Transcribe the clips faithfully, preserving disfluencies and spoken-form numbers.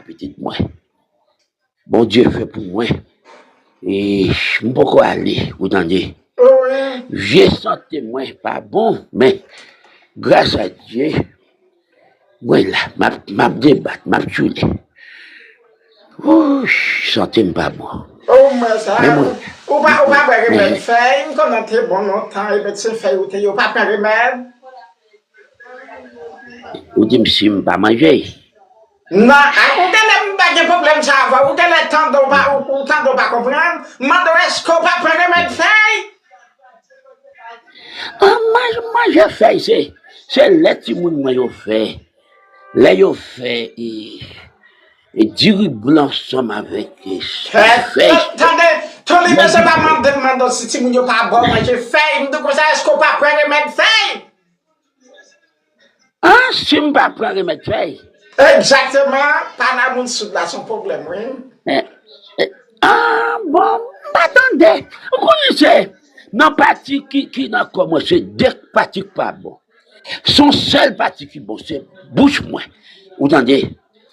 pitit mwen. Bondye fè pou mwen. E m poko ale, ou tande. Wi. Vye sante mwen pa bon, men gras a Dye, mwen la, m ap, m ap debat, m ap tchoule. Wouch, sante m pa bon. Oh, mwen sa. Men mwen, ou pa, ou pa pran remèd fèy, m konnen te bon lontan, e medsen fèy ou te ye, ou pa pran remèd. Ou di m si m pa manje. Non, a, ou genlè m pa gen pwoblèm sa avè w, ou genlè tande w pa, ou, ou tande w pa konprann. M mande w èske w pa pran remèd fèy? An, manje, manje fèy, se, se lè timoun mwen yo fè, lè yo fè, e, e diri blan ansanm avèk, e, fèy. Tande, Ton Limen se pa mande m mande w si timoun yo pa ba w manje fèy, m di w konsa, èske w pa pran remèd fèy? An, si m pa pran remèd fèy? Egzakteman, pa nan moun soud la, se yon pwoblèm, wi. Eh, eh, ah, bon, m pa tande. Ou konnen se nan pati ki, ki nan kò mwen, se de pati k pa bon. Se yon sèl pati ki bon, se bouch mwen. Ou tande?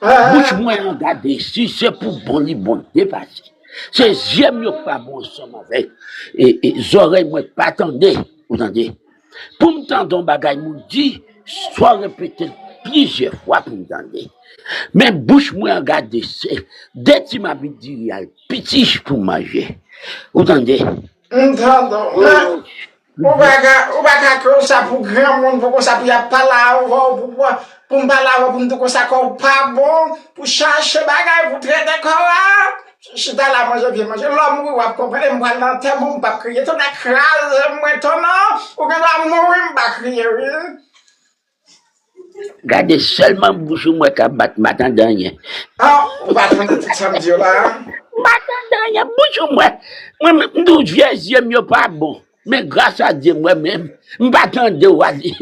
Bouch mwen an gade, si se pou bon, li bon depase. Se zye m yo k pa bon ansanm avèk e, e zòrèy mwen k pa tande. Ou tande? Pou m tande yon bagay moun di, fò repete l plizyè fwa pou m tande. Men bouch mwen an gade, se de ti mamit diri al piti pou m manje. Ou tande? M tande w. Men, ou pa ka, ou pa ka konsa pou granmoun, pou konsa pou y ap pale avè w, pou, pou, pou m pale avè w, pou m di w konsa kò w pa bon, pou chache bagay, pou trete kò a. Chita la, manje, byen manje. Lè w mouri, w ap konprann. E m pral nan antèman w, m p ap kriye. Tonnè kraze m, mwen, tonnè. Ou gen dwa mouri, m pa kriye, wi. Gade sèlman bouch ou mwen k ap bat, m pa tande anyen. Ah, ou pa tande tout sa m di yo la? M pa tande anyen, bouch ou mwen. Mwen, m di w, vye zye m yo pa bon. Men gras a Dye, mwen menm, m pa tande w ale.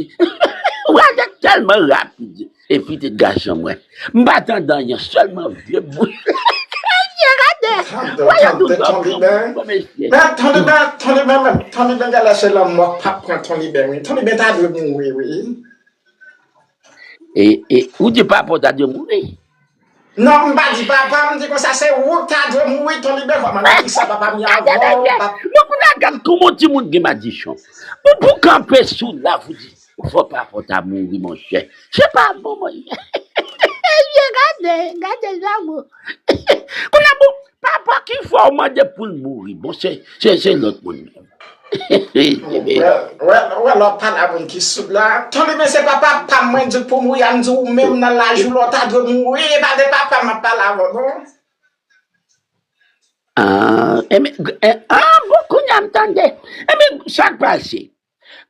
W ale tèlman rapid. E pitit gason mwen, m pa tande anyen, sèlman vye bouch. Vye gade. Tande, tande, Ton Liben. Men Ton Liben, Ton Liben menm, Ton Liben genlè se lanmò k p ap pran Ton Liben, wi. Ton Liben ta dwe mouri, wi. E, e, ou di papa w ta dwe mouri? Non, m pa di papa, m di konsa, se ou k ta dwe mouri, Ton Liben, kòman, nan kisa papa m ye avè w, pap- Non, kounye a gad kòman yon timoun gen madichon. Pou, pou kanpe sou la, pou di, fò papa w ta mouri, monchè. Se pa bon, monchè. Vye gade, gade, zanmi. Kounye a, bon, papa ki fè w mande pou l mouri. Bon, se, se, se lòt moun menm. Wè, wè, wè, lè w pale a moun ki soud la. Ton Liben, se papa pa m mwen di w pou mouri a, m di w menm nan laj ou la w ta dwe mouri, e pa de papa m ap pale avè w, non. Ah, enben, ah, bon, kounye a m tande. Enben, sa k pase?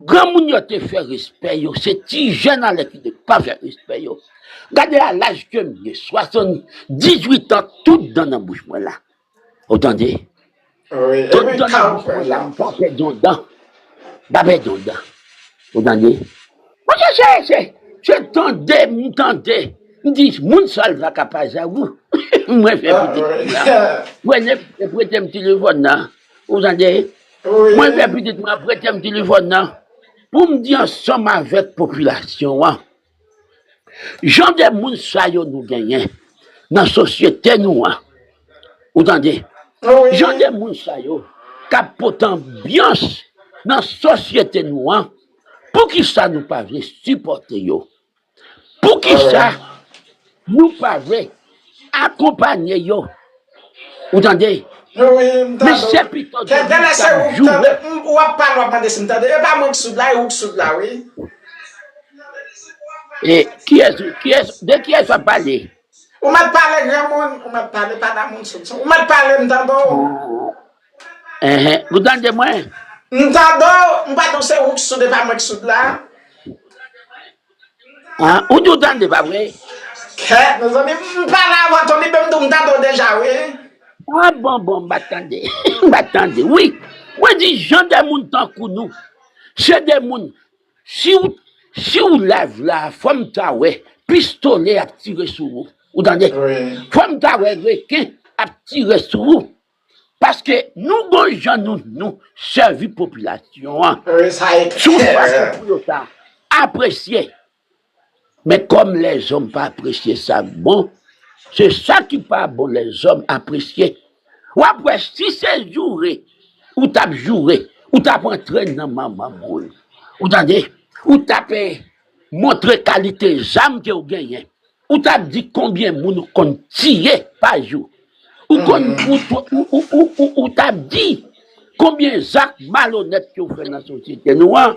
Granmoun yo te fè respè yo, se ti jèn alè ki te pa fè respè yo. Gade a laj ke m ye, swasanndizuit an, tout dan nan bouch mwen la. Ou tande? Wi, tout dan nan bouch mwen la, m pa pèdi yon dan. M pa pèdi yon dan. Ou tande? Mwen se, se, se, se tande, m tande. M di, moun sa l va ka pa ja ou. Mwen fè pitit mwen la. Mwen e prete m telefòn nan. Ou tande? Mwen fè pitit mwen prete m telefòn nan. Pou m di ansanm avèk popilasyon an. Jan de moun sa yo nou genyen nan sosyete nou an. Ou tande? Jan de moun sa yo k ap pote anbyans nan sosyete nou an, poukisa nou pa vle sipòte yo? Poukisa nou pa vle akonpanye yo? Ou tande? Wi, m tande w. Mesye Pito Kè, genlè se ou k tande, m, w ap pale, w ap mande si m tande. E pa mwen k soud la, e ou k soud la, wi. E kiyès, kiyès, de kiyès w ap pale? Ou mèt pale, granmoun, ou mèt pale, pa nan moun soud. Ou mèt pale, m tande w. Enhen, ou tande mwen? M tande w, m pa di w se ou k soud, e pa mwen k soud la. Ah, ou di w tande, pa vre? Kèt, mezanmi, m pale avè w, Ton Liben, m di w m tande w deja, wi. Ah, bon, bon, m pa t tande. M pa t tande, wi. Mwen di, jan de moun tankou nou, se de moun, si w, si w live la, fò m ta wè pistolè ap tire sou ou. Ou tande? Wi. Fò m ta wè reken ap tire sou ou. Paske nou gon jan nou, nou sèvi popilasyon an. Wi, sa e klè. Sou fason pou yo ta apresye. Men kòm lèzòm pa apresye sa k bon, Se sa ki pa bon, lèzòm apresye. W ap wè, si se joure ou t ap joure, ou t ap antre nan manman moun. Ou tande? Ou t ap, eh, montre kalite zam ke w genyen. Ou t ap di konbyen moun ou konn tiye pa jou. Ou konn, ou, ou, ou, ou, ou, ou t ap di konbyen zak malonèt ke w fè nan sosyete nou an.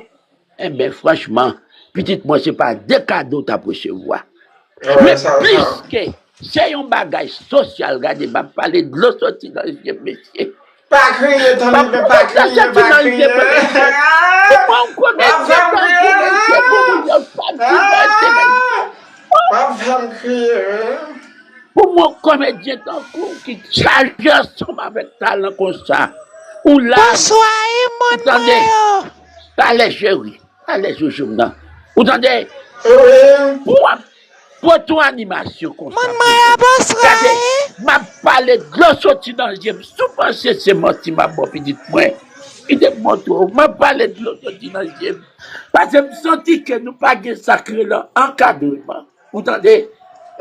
Enben, franchman, pitit mwen, se pa de kado w t ap resevwa. Men piske se yon bagay sosyal, gade, m ap pale dlo soti nan je m, mesye. Pa kriye, Tony, men pa kriye, pa kriye. Kòman w konnen gen tan pou mesye pou moun yo pa di mesye, men w ap fè m kriye, wi. Pou mwen, komedyen tankou w ki chaje ansanm avèk talan konsa, ou la, ou tande, talè cheri, talè chouchou m nan. Ou tande? Pou w ap pote yon animasyon konsa. Gade, m ap pale dlo soti nan je m. Si w panse se manti m ap ba w, pitit mwen, kite m montre w. M ap pale dlo soti nan je m. Paske m santi ke nou pa gen sa k rele ankadreman. Ou tande?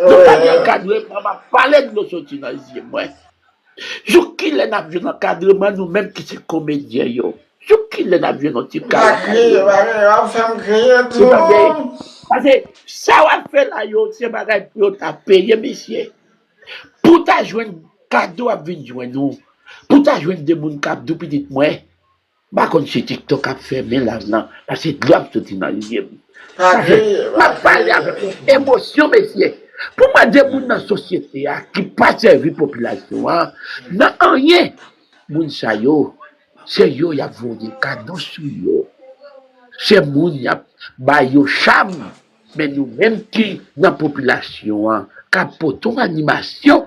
Nou pa gen ankadreman, m ap pale dlo soti nan je mwen. Jouk kilè n ap jwenn ankadreman, nou menm ki se komedyen yo? Jouk kilè n ap jwenn yon ti kado? Pa kriye, pa kriye, w ap fè m kriye tou. Ou tande? Paske sa w ap fè la yo, se bagay pou yo ta peye, mesye. Pou w ta jwenn kado ap vin jwenn ou. Pou w ta jwenn de moun k ap di w, pitit mwen, m pa konn si TikTok ap fèmen la nan, paske dlo ap soti nan je m. Paske m ap pale avèk emosyon, mesye. Pou mwen, de moun nan sosyete a ki pa sèvi popilasyon an nan anyen, moun sa yo, se yo y ap voye kado sou yo. Se moun y ap ba yo cham. Men nou menm ki nan popilasyon an, k ap pote yon animasyon,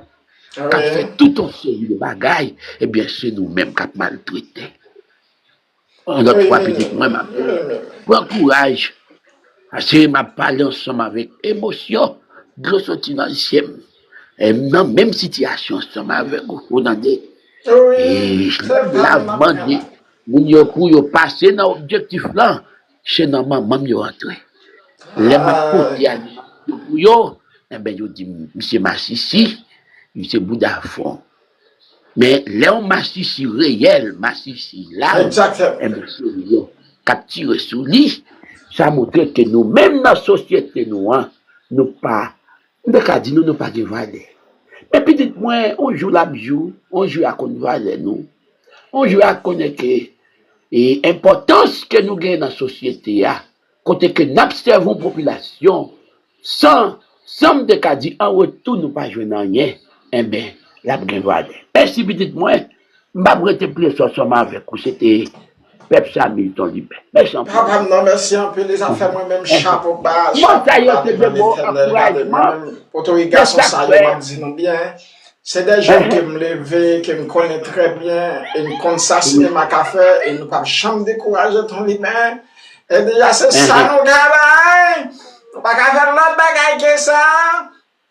k ap fè tout yon seri de bagay, ebyen, se nou menm k ap maltrete. Yon lòt fwa, pitit mwen, m ap pran kouraj, paske m ap pale ansanm avèk emosyon, dlo soti nan je m. E m nan menm sitiyasyon ansanm avèk ou, ou tande? E lè m la mande moun yo pou yo pase nan objektif lan, se nan manman m yo antre. Lè m ap pote animasyon pou yo, enben, yo di m, misye masisi, misye bouda fon. Men lè yon masisi reyèl, masisi la, enben, se yo k ap tire sou li. Sa montre ke nou menm nan sosyete nou an, nou pa, m te ka di nou, nou pa gen valè. Men pitit mwen, yon jou l ap jou, yon jou y a konn valè nou. Yon jou y a konnen ke, e, enpòtans ke nou genyen nan sosyete a, kote ke n ap sèvi yon popilasyon san, san m te ka di an retou nou pa jwenn anyen, enben, l ap gen valè. Mèsi pitit mwen, m p ap rete plis ansanm avèk ou, se te Pèp Samilton Libè. Mèsi anpil. Papa m nan, mèsi anpil, e sa fè mwen menm chapo ba, chapo ba pou Letènèl, gade mwen menm, Pòtorik gason sa yo, m ap di nou byen. Se de jèn ke m leve, ke m konnen trè byen, e m konn sa sinema ka fè, e nou p ap janm dekouraje Ton Limen. E deja se sa nou ka bay. Nou pa ka fè lòt bagay ke sa.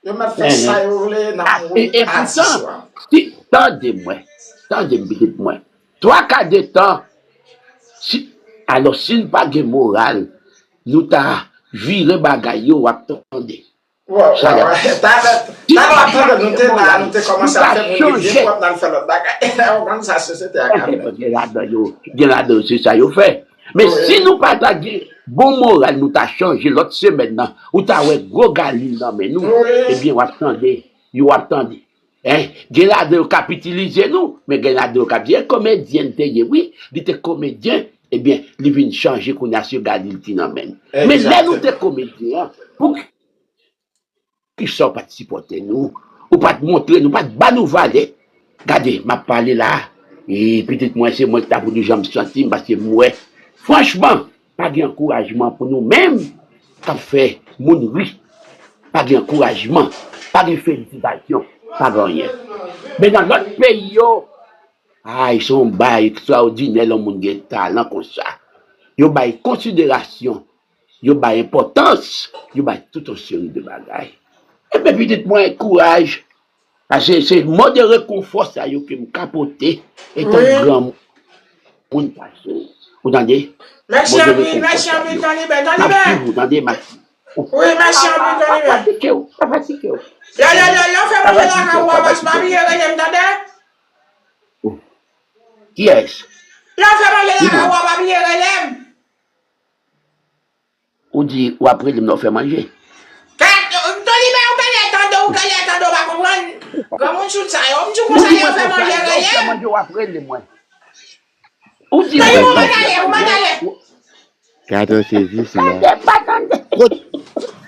Yo mèt fè sa yo vle, n ap mouri atis la. Si, tande mwen, tande m pitit mwen. Twa ka de tan, si, alò, si n pa gen moral, nou ta vire bagay yo, w ap tande. Wè, wè, wè. Talè, talè w ap tande, nou te la, nou te kòmanse ap fè moun revye kòb, n al fè lòt bagay. Ou konn sa sosyete a ka fè. Gen ladan yo, gen ladan yo, se sa yo fè. Men si nou pa ta gen bon moral, nou ta chanje lòt semèn nan, ou ta wè gwo galil nan men nou, ebyen, w ap tande, yo w ap tande. Hein? Gen ladan yo k ap itilize nou, men gen ladan yo k ap di, e komedyen l te ye, wi, li te komedyen, ebyen, li vin chanje kounye a se galil ki nan men l. Men lè nou te komedyen an, pou kisa w pa t sipòte nou? Ou pa t montre nou, pa t ba nou valè. Gade, m ap pale la, e pitit mwen, se mwen ki ta pou di jan m santi m, paske m wè, franchman, pa gen ankourajman pou nou menm k ap fè moun ri. Pa gen ankourajman, pa gen felisitasyon, pa gen anyen. Men nan lòt peyi yo, ay, se yon bagay ekstraòdinè lè yon moun gen talan konsa. Yo bay konsiderasyon, yo bay enpòtans, yo bay tout yon seri de bagay. Ebyen, pitit mwen, kouraj. Paske se mo de rekonfò sa yo ke m ka pote etan granmoun pase w. Ou tande? Mèsi anpil, mèsi anpil, Ton Liben, Ton Liben. M ap swiv ou, tande, m ap swiv. Wi, mèsi anpil, Tony Ben. Pa fatike w, pa fatike w. Lè, lè, lè, lè w fè manje lakay ou a, pa bliye rele m, tande? Kiyès? Lè w fè manje lakay ou a, pa bliye rele m. Ou di w ap rele m lè w fè manje. Tony Ben, ou genlè tande, ou genlè tande, ou pa konprann. Granmoun sou sa yo, m di w konsa, lè w fè manje, rele m. Ou di mwen, ou mande ale, ou mande ale. Gade yon sezisman. Tande, pa tande. Kot,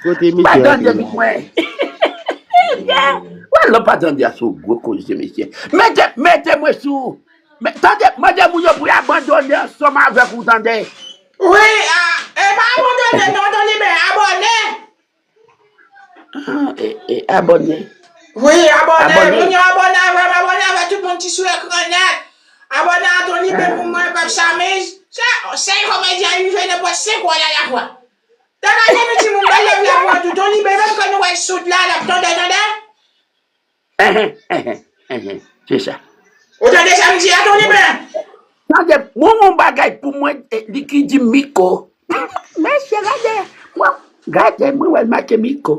kote misye antre la? Wè, lè pa tande a se yon gwo koze, mesye. Mete, mete mwen sou. Men, tande, mande moun yo pou y abandone ansanm avèk ou, tande. Wi, a, e pa abandone non, Tony Ben, abòne. Ah, e, e, abòne. Wi, abòne. Abòne. Moun yo abòne avè m, abòne avè tout moun ki sou ekran nèt. Abòne a Tony Ben pou mwen, pèp Samiz. Se, se komedyen, li jwe nenpòt senk wòl alafwa. Degaje nou timoun, bay love la pou nou tou. Tony Ben, menm ke nou wè l soud la, l ap tande, tande. Enhen, enhen, enhen. Se sa. Ou tande sa m di a, Tony Ben? Tande, mwen, yon bagay pou mwen, e, li ki di Miko. Mesye, gade, mwen, gade, mwen wè l make Miko.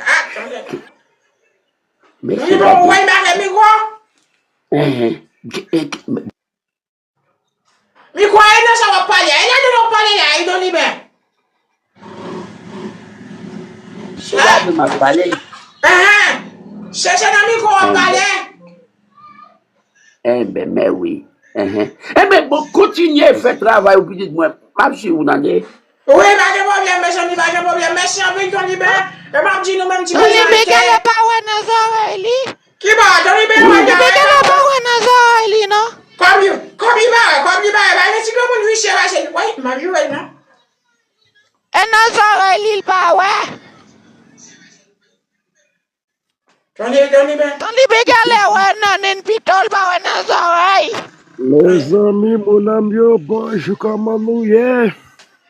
Ah, tande. Mesye, gade. Mwen wè l make Miko. Enhen. Mikwo a, e nan sa w ap pale a? E ladan w ap pale la, e Tony Ben? Se ladan m ap pale. Enhen. Se, se nan mikwo w ap pale. Enben, men wi. Enhen. Enben, bon, kontinye fè travay ou, pitit mwen. M ap swiv ou, tande. Wi, pa gen pwoblèm, mezanmi, pa gen pwoblèm. Mèsi anpil, Tony Ben. E m ap di nou menm ti... Tony Ben genlè pa wè nan zòrèy li. Ki bò? Tony Ben wè nan zòrèy li? Tony Ben genlè pa wè nan zòrèy li, non. Kòm li, kòm li pa wè, kòm li pa wè. Pa gen ti granmoun visye pase li. Woy, m ap joure l, non. E nan zòrèy li, l pa wè. Tony, Tony Ben. Tony Ben genlè wè nan nen pito, l pa wè nan zòrèy. Mezanmi, moun an m yo, bonjou, kòman nou ye?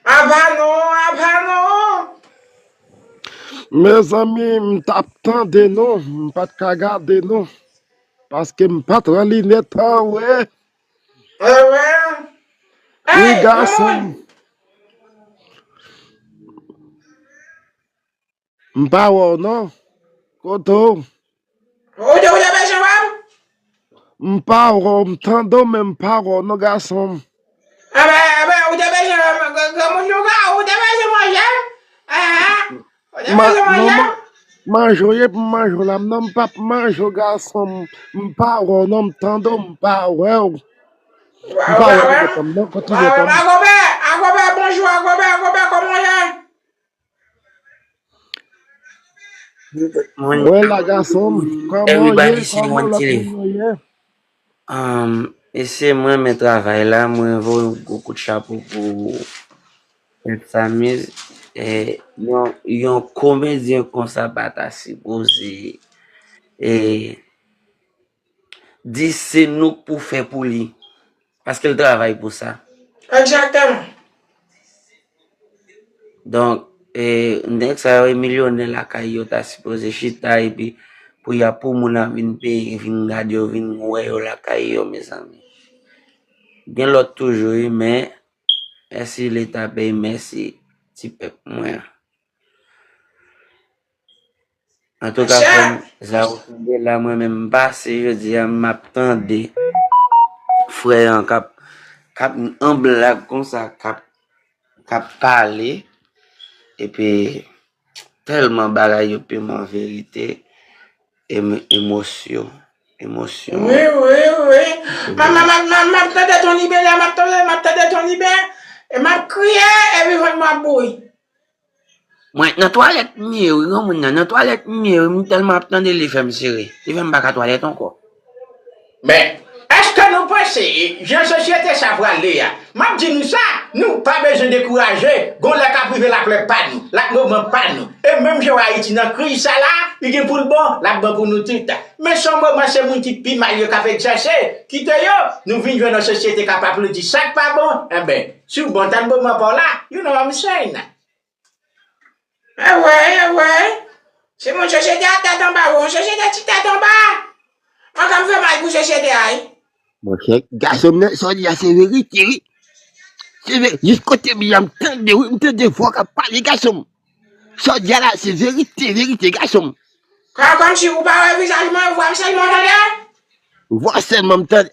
Apa non, apa non. Mezanmi, m t ap tande nou, m pa t ka gade nou, paske m pa t pran linèt an, wi. Wi, gason m. M pa wè w non. Kote w? Ou te, ou te bezwen wè m? M pa wè w, m tande w, men m pa wè w non, gason m. Enben, enben, ou te bezwen wè m, granmoun nou ka, ou te bezwen manje m? Enhen. Ou te bezwen manje m? Manje w ye pou m manje w la, m non, m p ap manje w, gason m. M pa wè w non, m tande w, m pa wè w. M pa wè w, gason m non, kontinye konn. Agobè, Agobè, bonjou, Agobè, Agobè, kòman w ye? Mwen la, gason m, kòman w ye? Kòman lòt moun yo ye? Um, mesye, mwen renmen travay la, mwen voye yon gwo kout chapo pou Pèp Samiz. E, yon, yon komedyen konsa pa ta sipoze, e, di se nou k pou fè pou li. Paske l travay pou sa. Egzakteman. Donk, e, nèg sa yo, e milyonè lakay yo, ta sipoze chita epi pou y ap, pou moun ap vin peye, vin gade yo, vin wè yo lakay yo, mezanmi. Gen lòt toujou, wi, men mèsi Leta peyi, mèsi ti pèp mwen an. Antouka, frè m, sa ou tande la, mwen menm, m pase jodi a, m ap tande frè an k ap, k ap an blag konsa, k ap, k ap pale, epi tèlman bagay yo piman verite, em-, emosyon, emosyon. Wi, wi, wi. M, m, m, m, m ap tande Tony Ben la, m ap tande, m ap tande Tony Ben, e m ap kriye, epi vant mwen ap bouri. Mwen, nan twalèt m ye wi, granmoun nan, nan twalèt m ye wi, m tèlman ap tande li fè m sere, li fè m pa ka twalèt ankò. Men, èske nou panse, jan sosyete sa prale a, m ap di nou sa, nou pa bezwen dekouraje, gon lè k ap rive laplè pa nou, l ap moman pa nou. E menm jan Ayiti nan kriz sa la, li gen pou l bon, l ap bon pou nou tout. Men se yon moman se moun ki pi mal yo k ap egzèse, kite yo, nou vin jwenn yon sosyete k ap aplodi sa k pa bon, enben, si w bon, tann moman pa w la, you know what I'm saying. Evre, evre. Se moun sosyete a tèt anba, ou yon sosyete ti tèt anba. Mwen ka m fè mal pou sosyete a, wi. Monchè, gason m nan, sa w di a se verite, wi. Jis kote m ye a, m tande, wi, m tande vwa k ap pale, gason m. Sa w di a la, se verite, verite, gason m. Kòm, kòmsi ou pa wè vizaj mwen, vwa m sèlman w tande? Vwa sèlman m tande.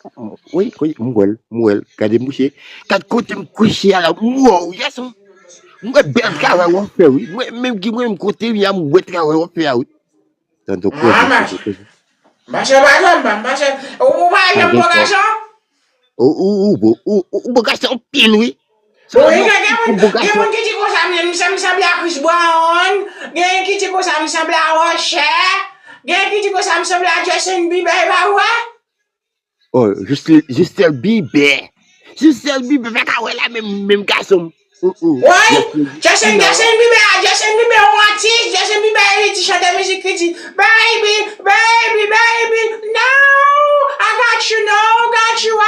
Wi, wi, m wè l, m wè l. Gade mouche. Gad kote m kouche a la, m wè w, gason m. M wè bèl travay w ap fè, wi. Mwen menm ki mwen menm kote m ye a, m wè travay w ap fè a, wi. Tanto koze, tanto koze. Mache pa janm ban, mache. Ou pa janm bon gason? Ou, ou, ou, bon, ou, ou, ou bon gason anpil, wi. Wi, gen, gen moun, gen moun ki di konsa, m, m, m sanble a Chris Brown, gen ki di konsa, m sanble a Usher, gen ki di konsa, m sanble a Justin Bieber, e pa vre? Oh, Justin, Justin Bieber. Justin Bieber pa ka wè la menm, menm gason m. Woy, Justin, Justin Bieber, Justin Bieber yon atis, Justin Bieber li di chante mizik ki di, baby, baby, baby, no, I got you, no, got you, I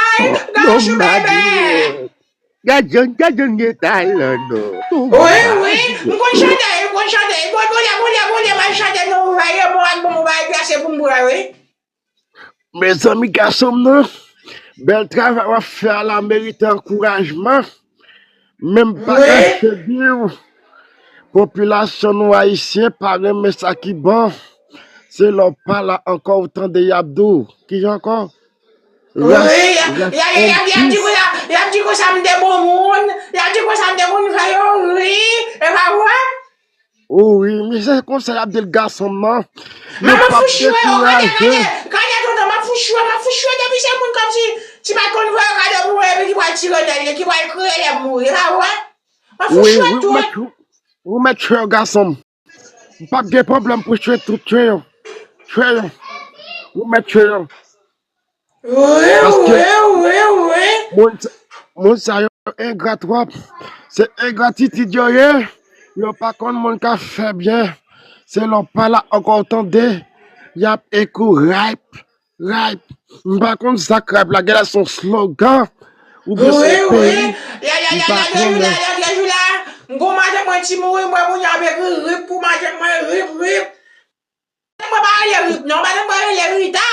got you, baby. Gajon, gajon gen talan non. Wi, wi, m konn chante, m konn chante. Bon, bon, bon, bon, bon, m al chante non, m va ye bon ak bon, m va ye plase pou m bwè, wi. Mezanmi, gason m nan, bèl travay w ap fè a la merite ankourajman. Men m pa kache di w, popilasyon nou ayisyen pa renmen sa ki bon. Se lè w pa la ankò ou tande y ap di w. Kijan ankò? Wi, y ap, y ap, y ap, y ap, y ap di konsa, y ap di konsa m te bon moun, y ap di konsa m te konn fè yo ri, e pa vre? Wi, men se konsa y ap di l gason m nan. Yo p ap dekouraje. Gade, gade, gade tonton, m ap fout chwe, m ap fout chwe depi se moun kòmsi ti pa t konn voye kado pou mwen epi ki pral tire nèg li, ki pral kriye lè m mouri, e pa vre? M ap fout chwe tout. Ou mèt chwe gason m. M p ap gen pwoblèm pou chwe tout, chwe yo. Chwe yo. Ou mèt chwe yo. Wi, wi, wi, wi. Moun sa, moun sa yo engra twòp. Se engratitid yo ye. Yo pa konn moun ka fè byen. Se lè w pa la ankò w tande. Y ap ekou rap, rap. M pa konn sa k rap la. Gen lè se yon slogan. Oubyen se yon peyi. M pa konnen. M gon maten mwen ti mouri, m wè moun yo ap ekri rip pou maten mwen, rip, rip. Mwen pa rele Rip non, madanm mwen rele Rita.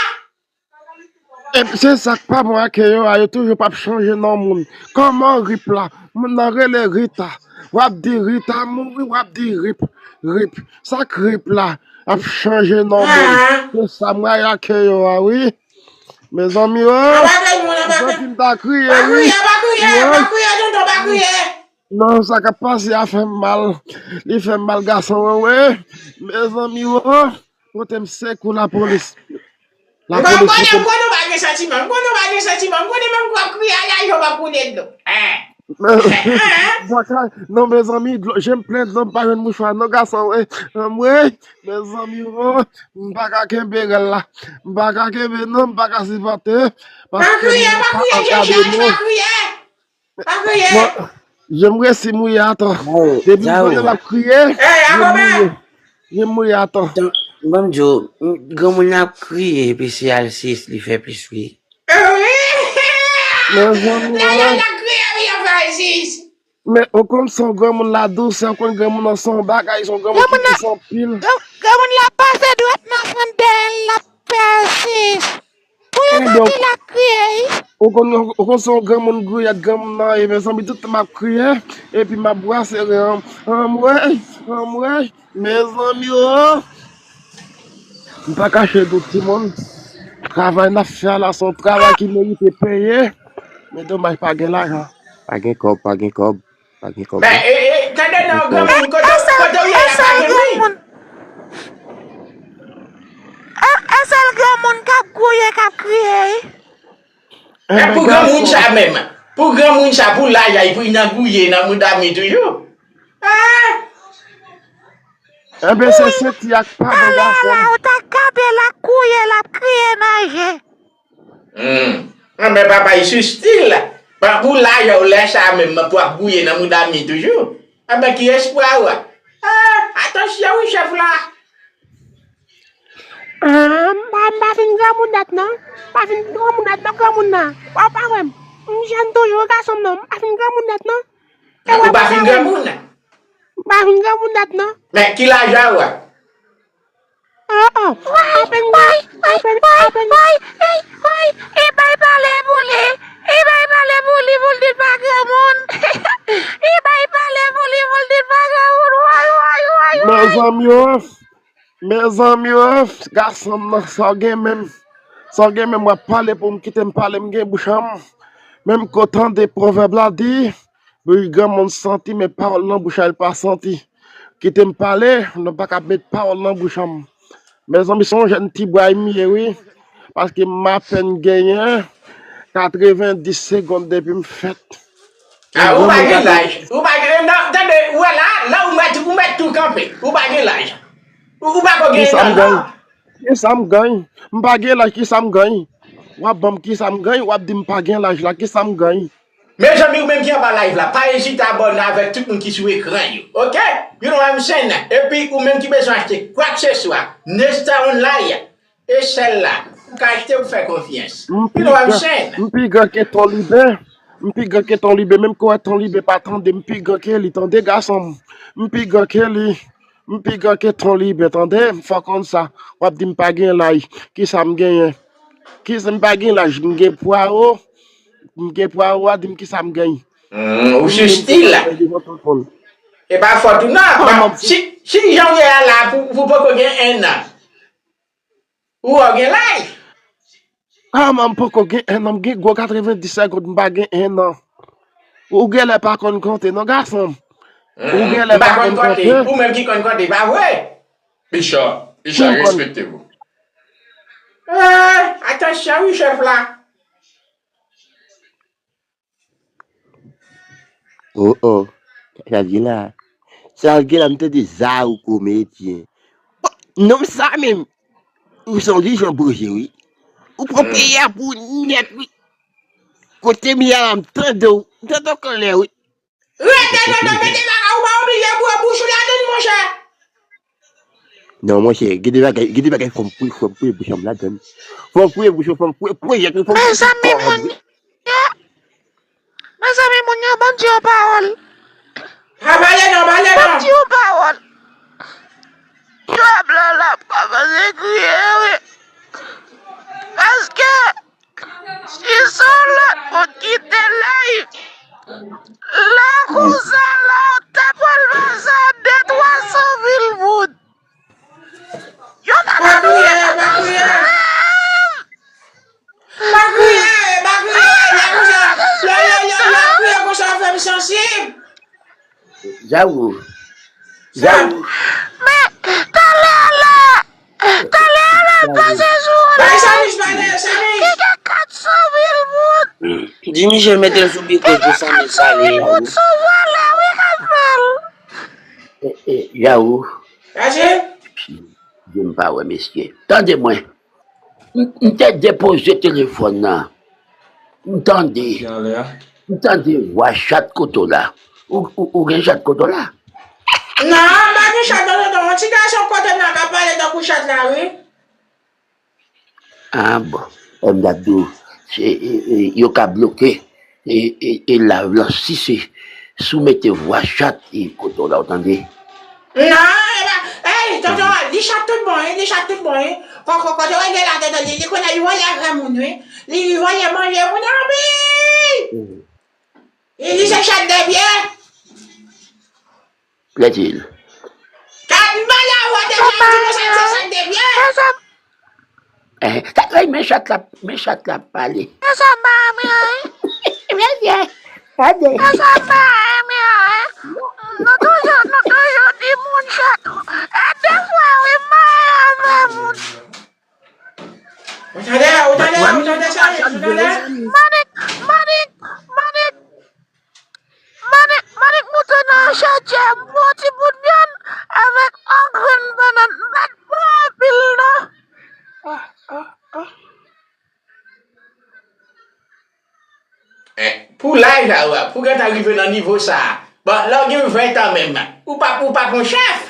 E se sa k pa bon ak yo a, yo toujou p ap chanje non moun. Kòman Rip la? Moun nan rele Rita. W ap di Rita mouri, w ap di Rip, Rip. Sa k Rip la? Ap chanje non moun. Se sa m rayi ak yo a, wi. Mezanmi, o! Mezanmi, m ta kriye, wi. Pa kriye, pa kriye, pa kriye, tonton, pa kriye. Non, sa k ap pase a fè m mal. Li fè m mal, gason an, wi. Mezanmi, o, pote m sekou lapolis. Lapolis, m konnen, m konnen w pa gen santiman. M konnen w pa gen santiman. M konnen menm kou w ap kriye a, lajè w p ap koule dlo. Non, mezanmi, je m plen dlo, m pa jwenn mouchwa, non, gason, wi. Anmwey, mezanmi, o, m pa ka kenbe rèl la. M pa ka kenbe, non, m pa ka sipòte. Pa kriye, pa kriye, Jeje, pa kriye. Pa kriye. Bon, je m resi mouye atò. Depi m tande l ap kriye, je m mouye. Je m mouye atò. Ban m di w, granmoun nan ap kriye epi se alsis li fè plis wi. Mezanmi, lè y ap kriye wi y ap fè alsis. Men ou konn se yon granmoun la dousè, ou konn granmoun nan se yon bagay, se yon granmoun ki dous anpil. Granmoun la pase dwèt nan fon dèyè l, l ap fè alsis. Pou yo tande l ap kriye wi. Ou konn, ou konn se yon granmoun gouyad granmoun nan ye, mezanmi, tout tan m ap kriye, epi m ap brase ren an. Anmwey, anmwey, mezanmi, o. M pa kache di w timoun, travay n ap fè a la se yon travay ki merite peye, men domaj pa gen lajan. Pa gen kòb, pa gen kòb. Pa gen kòb. Men, e, e, tande non, granmoun, kote, kote w ye la, pa gen moun. E, e sèl granmoun k ap gouye, k ap kriye wi. Men pou granmoun sa menm, pou granmoun sa, pou laj a, pou l nan gouye nan mouda mi toujou. Enben se senti ak pa bon gason. Ou ta gade l ap gouye, l ap kriye nan je. Hmm. Enben papa, l sou stil. Pou laj a, lè sa menm, pou ap gouye nan mouda mi toujou. Enben ki espwa w a? Ah, atansyon wi chèf la. Ah, m pa, m pa fin granmoun nèt non. M pa fin granmoun nèt non, granmoun nan. Ou pa wè m. M jèn toujou, gason m nan. M pa fin granmoun nèt non. Ou pa fin granmoun? M pa fin granmoun nèt non. Men ki laj a w a? Oh, oh. Apèn, apèn, apèn. Woy, woy, e bay pale pou li. E bay pale pou li, pou l di l pa granmoun. Mezanmi o, mezanmi o, gason m nan, sa w gen menm, sa w gen menm w ap pale pou m kite m pale, m gen bouch an m. Menm ke w tande pwovèb la di, bouch granmoun santi, men pawòl nan bouch a l pa santi. Kite m pale, nou pa ka met pawòl nan bouch an m. Mezanmi, se yon jèn ti bway m ye, wi. Paske m apèn genyen katrevenndis segonn depi m fèt. A, ou pa gen laj. Ou pa gen, non, tande, ou wè la, la ou mèt, ou mèt tou kanpe. Ou pa gen laj. Ou, ou pa ko gen nan, non. Kisa m ganny? Kisa m ganny? M pa gen laj, kisa m ganny? W ap ban m kisa m ganny, w ap di m pa gen laj la, kisa m ganny? Mezanmi, ou menm ki anba live la, pa ezite abòne avèk tout moun ki sou ekran yo, oke? You know what I'm saying? Epi, ou menm ki bezwen achte kwakseswa, Nesta Online, e sèl la, ou ka achte, ou fè konfyans. You know what I'm saying? M pi gran ke Ton Liben, m pi gran ke Ton Liben, menm ke w wè Ton Liben pa tande, m pi gran ke li, tande gason m. M pi gran ke li, m pi gran ke Ton Liben, tande? M fò konn sa. W ap di m pa gen laj, kisa m genyen? Kisa m pa gen laj, m gen pwawo, m gen pwawo, w a di m kisa m genyen. Hmm, ou sou stil la. E pa fòt ou non. Si, si jan w ye a la, pou, pou poko gen en an. Ou wè w gen laj. A, m poko gen en an, m gen gwo katrevenndis segonn, m pa gen en an. Ou genlè pa konn konte, non, gason m. Ou genlè pa konn konte. Ou menm ki konn konte, pa vre? Bicha, Bicha, respekte w. Eh, atansyon wi, chèf la. Oh, oh. Sa l gen la? Sa l gen la, m tande za ou komedyen. Bon, nonm sa menm, ou se yon jan bouje, wi. Ou pran peyi a pou ou nèt, wi. Kote m ye a la, m tande w. M tande w klè, wi. Rete nan domèn de bagay, ou pa oblije boure bouch ou ladann, monchè. Non, monchè, gen de bagay, gen de bagay fò m fouye, fò m fouye bouch an m ladann. Fò m fouye bouch, fò m fouye, fouye, fò m fouye. Mezanmi, moun yo, mezanmi, moun yo, ban m di yon pawòl. A, pale non, pale non. Ban m di yon pawòl. Jwèb la, l ap kòmanse kriye, wi. Paske, si se yon lòt moun ki te live la konsa la, w ta pral pase a de twa san mil moun. Yo ta pral kriye, pa kriye. Pa kriye, pa kriye, lè konsa, lè, lè, lè, lè kriye konsa, fè m sansib. Jawo. Jawo. Men, talè a la, talè a la, pase sou ou la. Bay Samis pale, Samis. Ki gen kat san mil moun. Di Michel mete l sou mikwo pou Samis pale, Jawo. Kat san mil moun sou vòlè, wi, k ap fè l. E, e, Jawo. Pase. Di m pa wè, mesye. Tande mwen. M, m te depoze telefòn nan. M tande. M tande vwa chat kote w la. Ou, ou, ou gen chat kote w la? Non, m pa gen chat kote w. Yon ti gason kote m nan k ap pale tankou chat la, wi. Ah, bon. M t ap di w, se, e, e, yo ka bloke. E, e, e live lan, si se, si w mete vwa chat, e kote w la, w tande? Non, e pa, ey, tonton, li chat tout bon, wi, li chat tout bon, wi. Kòkò, kote w gen la, tonton, li, li konnen li vòlè granmoun, wi. Li, li vòlè manje moun anpil. Li, li se chat de pye. Plaît-il? Kat bala wote jan di konsa se chat de pye. Eh, kat, ey, men chat la, men chat la pale. Mesye, mesye, tande. Nou toujou, nou toujou di moun chat. E defwa, wi, m marye avè moun. Ou tande, ou tande, ou tande sa, ou tande? Manik, Manik, Manik, Manik, Manik moute nan chantyè, m pran ti bout vyann avèk yon grenn bannann, m pa t pran anpil non. Eh, pou laj la, ou, pou gentan rive nan nivo sa a. Bon, lè w gen ven tan menm, ou pa, ou pa pran chèf.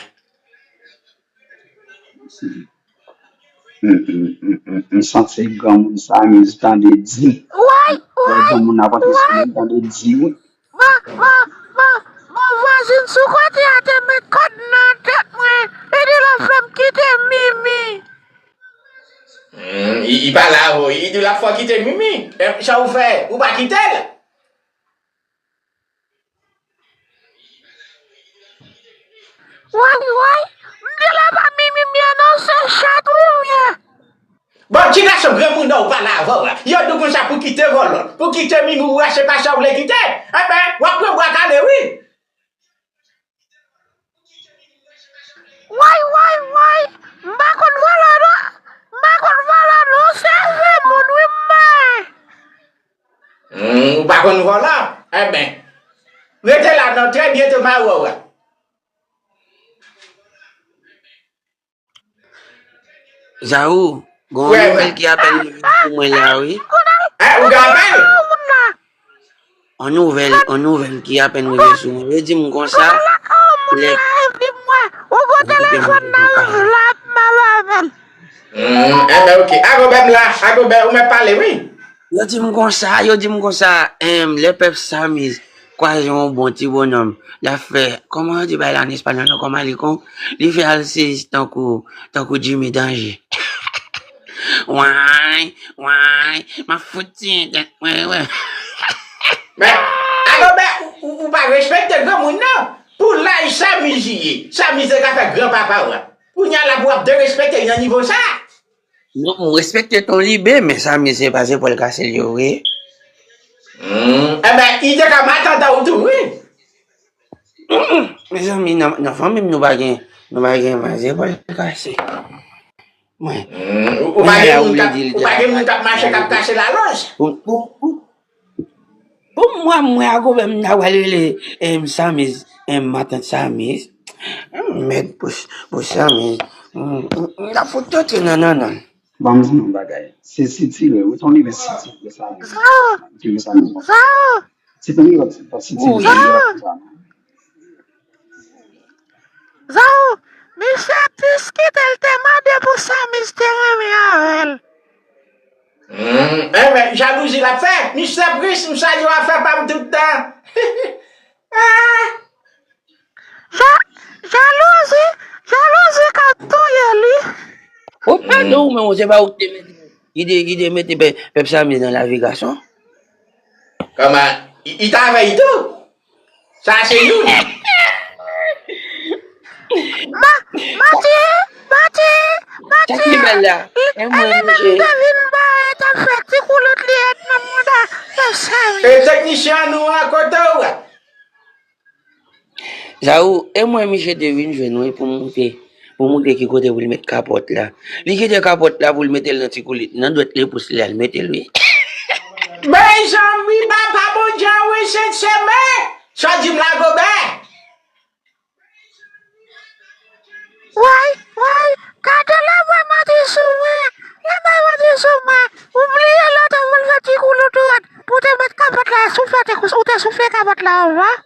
M, m, m, m, m santi granmoun sa, m tande di. Woy, woy, granmoun nan panse se mwen tande di, wi. Bon, bon, bon, bon, vwazin sou kote a te met kòd nan tèt mwen, epi l ap fè m kite Mimi. Hmm, li, li pale avè w, li di l ap fè w kite Mimi. E sa w fè? Ou pa kite l? Woy, woy, Se chat wi ou ye. Bon, ti gason granmoun nan ou pale avè w la. Yo di w konsa pou kite vòlò, pou kite mimi, ou rache pa sa w vle kite. Enben, w ap pran bwa kale wi. Way, way, way. M pa konn vòlò non. M pa konn vòlò non. Se vre moun wi m bay. Hmm, ou pa konn vòlò? Enben, rete la non, trè byento m a wè w. Zaou, gen yon nouvèl ki apèn rive sou mwen la wi. Eh, ou gen apèl? Yon nouvèl, yon nouvèl ki apèn rive sou mwen. Yo di m konsa, lè... Ou gen telefòn nan yo, l ap mal avè l. Hmm, enben, ok. Agobè m la, Agobè, ou mèt pale wi. Yo di m konsa, yo di m konsa, em, lè pèp Samiz kwaze yon bon ti bonòm, l ap fè, kòman yo di bagay la an espanyòl non, kòman li kon, li fè al sezi tankou, tankou Jimmy Danje. Way, way, m ap fout tiye tèt mwen, wè. Men, Agobè, ou, ou, ou pa respekte granmoun non. Pou laj Samiz ye, Samiz te ka fè granpapa w la. Kounye a la pou w ap derespekte l nan nivo sa. Non, m respekte Ton Libe, men Samiz se pa zepòl kase l yo vre. Hmm, enben, li te ka matant an ou tou wi. Mezanmi, nan, nan fanmi m nou pa gen, nou pa gen mal zepòl kase. Mwen. Hmm, ou, ou pa gen moun k ap, ou pa gen moun k ap mache k ap kase lalonj. Pou, pou, pou, pou mwen, mwen Agobè m ta pral rele, em, Samiz, em, matant Samiz. Em, mèd pou, pou Samiz. M, m, m ta fout tete nan nannan l. Ban m di nou yon bagay. Se sitirè, wi, Ton Libe sitirè sa. Sitirè sa. Ti Ton Libe pa sitirè. Zaou, misye pis kite l te mande pou Samiz te renmen avè l. Hmm, enben, jalouzi l ap fè. Misye pris, m salye w afè pa m tout tan. Ah. Ja-, jalouzi, jalouzi k ap touye li. Ou pa non, ou menm, se pa ou ki te mete, ki te, ki te mete pè-, pèp Samiz nan lavi gason. Kòman, li, li t avè l tou? Sa se youn. Ma-, manti, manti, manti. Sa ki bèl la? E li menm ki te vin ba, e t ap fè ti koulout li et nan mouda pèp Samiz. E teknisyen nou an kote w? Zaou, e mwen misye te vin jwenn wi pou m moute, pou m moute ki kote pou l met kapòt la. Li kite kapòt la pou l mete l nan ti koulout, nan dwèt li pous li al mete l wi. Mezanmi, papa Bondye an wi, Sent Semen, sa di m la Gobè. Way, way, gade lè bay manti sou mwen, lè bay manti sou mwen, ou bliye lè w te vin fè ti koulout ou an, pou w te met kapòt la, soufle te, ou te soufle kapòt la anvan.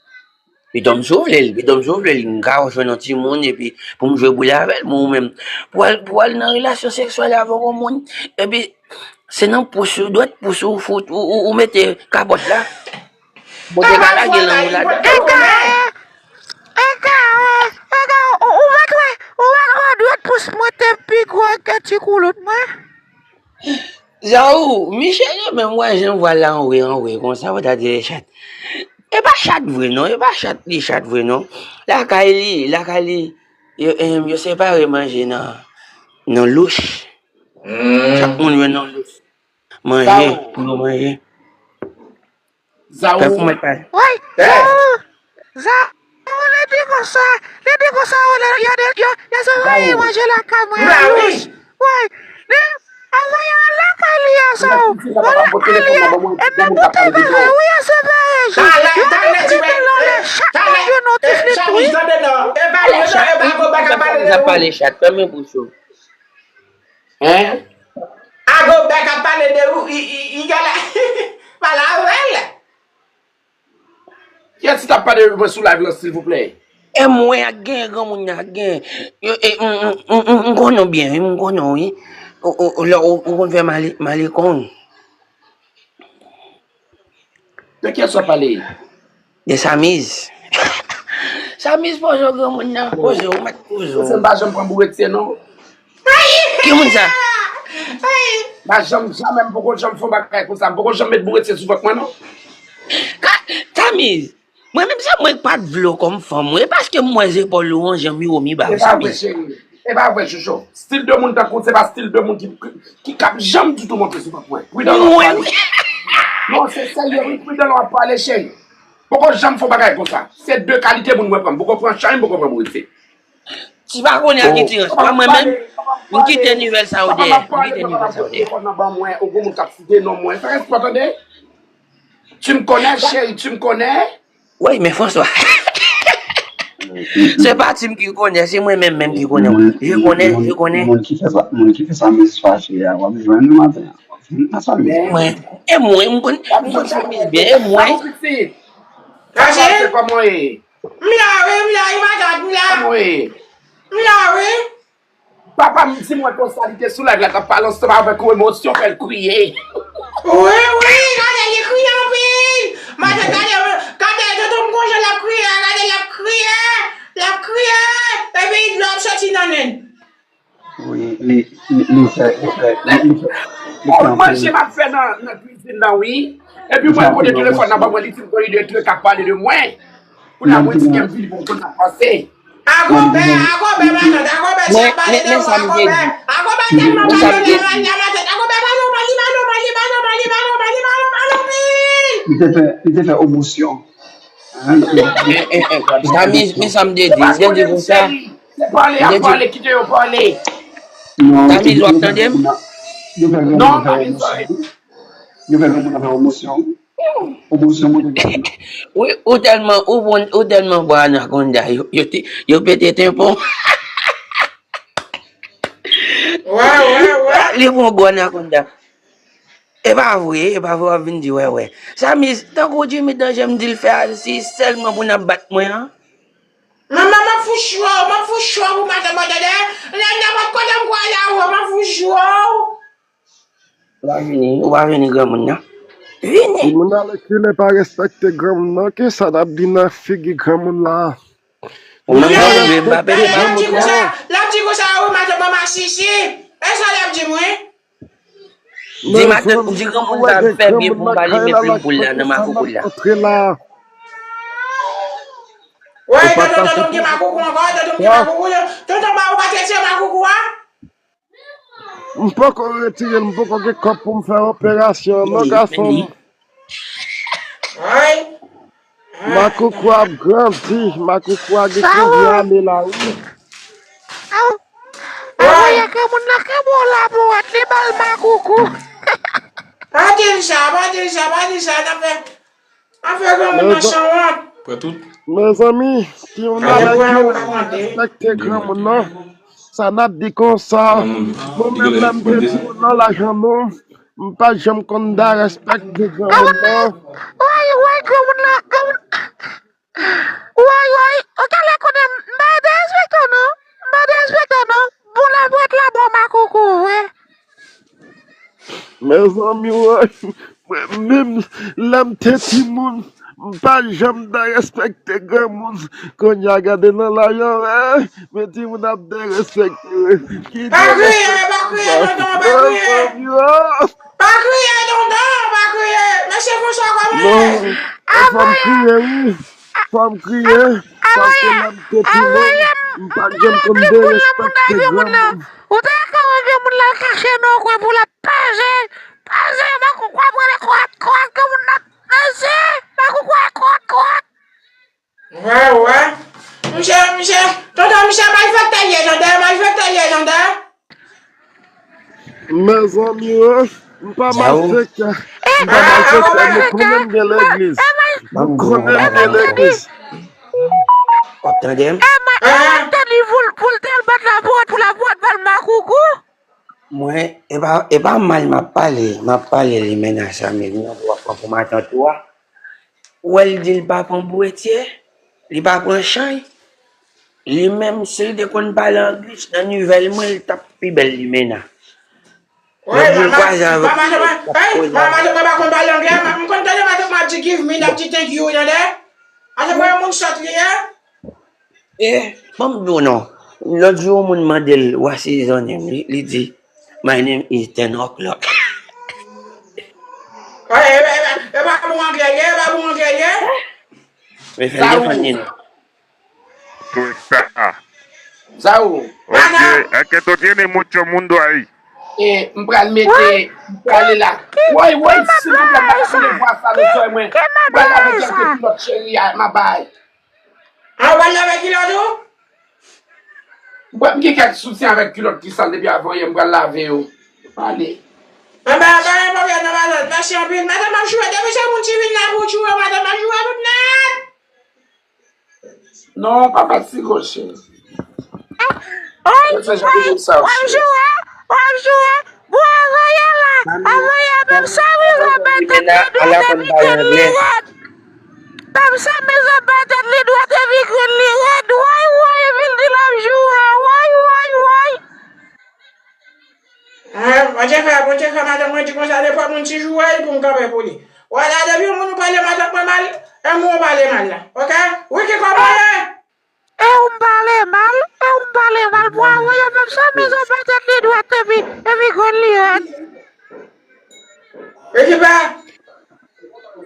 Pito m soufle l, pito m soufle l, m ka jwenn yon timoun epi pou m jwe boul avè l, men ou menm, pou al, pou al nan relasyon seksyèl avèk yon moun, epi se nan pous ou, dwèt pous ou, fout, ou, ou, ou mete kapòt la. Bondye ka lage lang ou ladan. Egare, egare, egare, ou, ou mèt wè, ou mèt wè dwèt pous mwen te pi gwo ke ti koulout mwen. Zaou, Michel yo menm wè jan vwa l la anwe, anwe, konsa, ou ta di se chat. E pa chat vre non, e pa chat, li chat vre non. Lakay li, lakay li, yo, em, yo separe manje nan, nan louch. Hmm. Chak moun jwenn yon louch. Manje, pou yo manje. Zaou. Tankou mwen pa. Woy! Eh! Zaou! Zaou, li di konsa, li di konsa, yo, yo, yo, yo, yo se voye manje lakay mwen an. Wi. Woy! Li, a voye al lakay li a, Zaou. Al lakay li a. E nan bout bagay, wi, yo se voye. Yo di ti melon le chat manje nou ti flit, wi. Sa pale chat, fèmen bouch ou. Hein? Agobè k ap pale de ou, i, i, i gala pale avè l. Kiyès ki t ap pale de mwen sou live lan, silvouplè? E mwen ak gen granmoun nan, ak gen. Yo, e, m, m, m, m, m konnen w byen, wi, m konnen w, wi. Ou, ou, ou, lè ou, ou konn fè mali-, malikon. De kiyès w ap pale? De Samiz. Samiz poze w granmoun nan, poze w, ou mèt poze w. Mesye, m pa janm pran bourèt sè non. Ki moun sa? M pa janm, jamè, m poko janm fè yon bagay konsa, m poko janm met bourèt sè sou vant mwen non. Ka-, Samiz, mwen menm se mwen k pa t vle w kòm fanm, wi, e paske m wè zepòl ou an jan miwo mi ba w, Samiz. E pa vre, Jojo. Stil de moun tankou w, se pa stil de moun ki, ki, ki k ap janm ditou monte sou vant mwen. Pridan lè w ap pale. Non, se serye, wi, pridan lè w ap pale, cheri. Poko janm fè yon bagay konsa. Se de kalite moun mwen pran. M poko pran chay, m poko pran boul isit. Ti pa konnen a ki ti rans. Mwen, mwen menm, m kite nivèl sa yo dèyè. M kite nivèl sa yo dèyè. Telefòn nan ban mwen, ou gon moun k ap site non mwen. Fè respè, tande. Tu me connais, chérie, tu me connais? Wi, men François. Se pa Tim ki konnen, se mwen menm menm ki konnen. Je connais, je connais. Moun ki fè sa, moun ki fè sa, mis fache a, w ap jwenn li maten an. W ap jwenn nan sa, mis. Mwen, e mwen, m konn, m konn sa mis byen, e mwen. Kache? Kòman w ye? M la wi, m la wi, matant, m la. Kòman w ye? M la wi. Papa m di mwen konsa, li te sou live la, t ap pale ansanm avèk yon emosyon, fè l kriye. Wi, wi, gade, li kriye anpil. Matant, gade, gade, tonton m gon jan l ap kriye a, gade, l ap kriye, l ap kriye, epi dlo ap soti nan nen l. Wi, li, li, li fè, li fè, li, li fè, li fè anpil. Manje m ap fè nan, nan kwizin nan, wi. Epi mwen pote telefòn nan ban mwen, li di m gon ide de k ap pale de mwen. Kounye a mwen di ke m vini pou m konn sa k pase. Agobè, Agobè, matant, Agobè, ti ap pale de mwen, Agobè. Agobè tèlman pale de mwen nan matant, Agobè pa nòmal, li pa nòmal, li pa nòmal, li pa nòmal, li pa nòmal, li pa nòmal anpil. Li te fè, li te fè emosyon. Zanmi, men sa m te di, m te di konsa. Se pale, ap pale, kite yo pale. Tamiz, w ap tande m? Non, Tamiz, sorry. Yo fè granmoun nan fè emosyon. Yo fè granmoun nan fè emosyon. Emosyon monte nan. Wi, ou tèlman, ou bon, ou tèlman bon anakonda. Yo, yo, te- yo pete tenpon. Wè, wè, wè. Li bon gwo anakonda. E pa vre, e pa vre, w ap vin di wè, wè. Sa, mis, tankou Jimmy Danje m di l fè a, se sèlman pou n ap bat mwen an. Manman, m ap fout cho, m ap fout cho pou matant mwen, tande. Lè nenpòt kote m kwè la, w ap fout cho. Ou pa vini, ou pa vini, granmoun nan. Vini! Timoun nan lekile pa respekte granmoun nan, kisa n ap di nan figi granmoun la? Ou menm granmoun, m pa pede granmoun nan. L ap di konsa, l ap di konsa, wi, matant mwen masisi. E sa l ap di m, wi. Di matant, di granmoun sa fè byen pou m pa limen plim poul la nan makoukou la. Wè, tonton, tonton, m gen makoukou ankò, tonton, m gen makoukou, tonton, ba ou pa te tire makoukou a? M poko retire l, m poko gen kòb pou m fè operasyon an non, gason m. Ay. Makoukou ap grandi, makoukou a gen konbyen ane la, wi. Awoye, granmoun nan kenbe w la pou wè, li ba l makoukou. Pa di l sa, pa di l sa, pa di l sa, n ap fè Afè granmoun nan sanwont. Mezanmi, timoun nan lekile pa respekte granmoun nan. Sa n ap di konsa? Mwen menm lè m te timoun nan lajan nou, m pa janm konn da respekte granmoun nan. Woy, woy, granmoun nan, granmoun. Woy, woy, ou genlè konnen m pa derespekte w non. M pa derespekte w non. Bon, la pou wèt la bon makoukou, wi. Mezanmi, woy, mwen menm, lè m te timoun, m pa janm ta respekte granmoun. Kounye a, gade nan lari an, eh, men timoun ap derespekte. Ki derespekte sa? Pa kriye, tonton, pa kriye. Mezanmi, oh. Pa kriye, tonton, pa kriye. Mesye François, kòman ye? Non, fò m kriye, wi. Fò m kriye, paske lè m te timoun, m pa t janm konn derespekte granmoun. Ou ta ka wè granmoun la kache nan yon kwen pou l ap peze, peze, makoukou ap rele kwat, kwat, granmoun nan peze, makoukou a kwat, kwat. Wè, wè. Misye, misye, tonton, misye malfektè l ye, tande, malfektè l ye, tande. Mezanmi, wi, m pa malfektè. M pa malfektè, nou konnen m gen legliz. Nou konnen m gen legliz. W ap tande m? Mwen, e pa, e pa mal m ap pale, m ap pale limena sa, men nan pou w ap pran pou matant ou a. Ou wè l di l pa pran bwetye, li pa pran chay. Li menm, si l te konn pale anglis, nan nivèl mwen, l t ap pi bèl limena. Lòt jou l kwaze avèk ou, l ap koze avèk ou. Matant mwen pa konn pale anglè, m konn tande matant mwen ap di give me, l ap di thank you, tande. Matant mwen yon moun sòt li ye. E, ban m di w non. Lòt jou, yon moun mande l, "What's his name?" Li, li di, "My name is ten o'clock." E, e, e, e pa bon anglè l ye, e pa bon anglè l ye. Men fè l defann li non. Sa a. Sa ou? Oye, es que tú tienes mucho mundo ahí? E, m pral mete, m prale la. Woy, woy, silvouplè, pa tande vwa sa nan zòrèy mwen. M pral lave kèk kilòt cheri a, m a bay. A, ou pral lave kilòt ou? Bon, m gen kèk soutyen avèk kilòt ki sal depi avan yè, m pral lave yo. Ale. Anben, pa gen pwoblèm non, matant. Mèsi anpil. Matant, m ap joure. Depi se moun ki vin la pou joure, matant, m ap joure tout nèt. Non, pa fatige w, cheri. Ay, w ap joure, w ap joure. Bon, anvan yè la, anvan yè, menm sa, wi, w ap mete dwèt epi grenn li rèd. Menm sa, mezanmi, pa tèt li dwat epi grenn li rèd. Woy, woy, epi l di l ap joure. Woy, woy, woy. Hein, Bondye fè, Bondye fè madanm mwen di konsa, nenpòt moun ki joure l pou m kanpe pou li. Wala, depi yon moun ou pale madanm mwen mal, e mwen ou pale mal la. Oke? Wi, ki kòman ye? E ou m pale mal, e ou m pale mal. Bwa, woy, menm sa, mezanmi, pa tèt li dwat epi, epi grenn li rèd. Ekipa!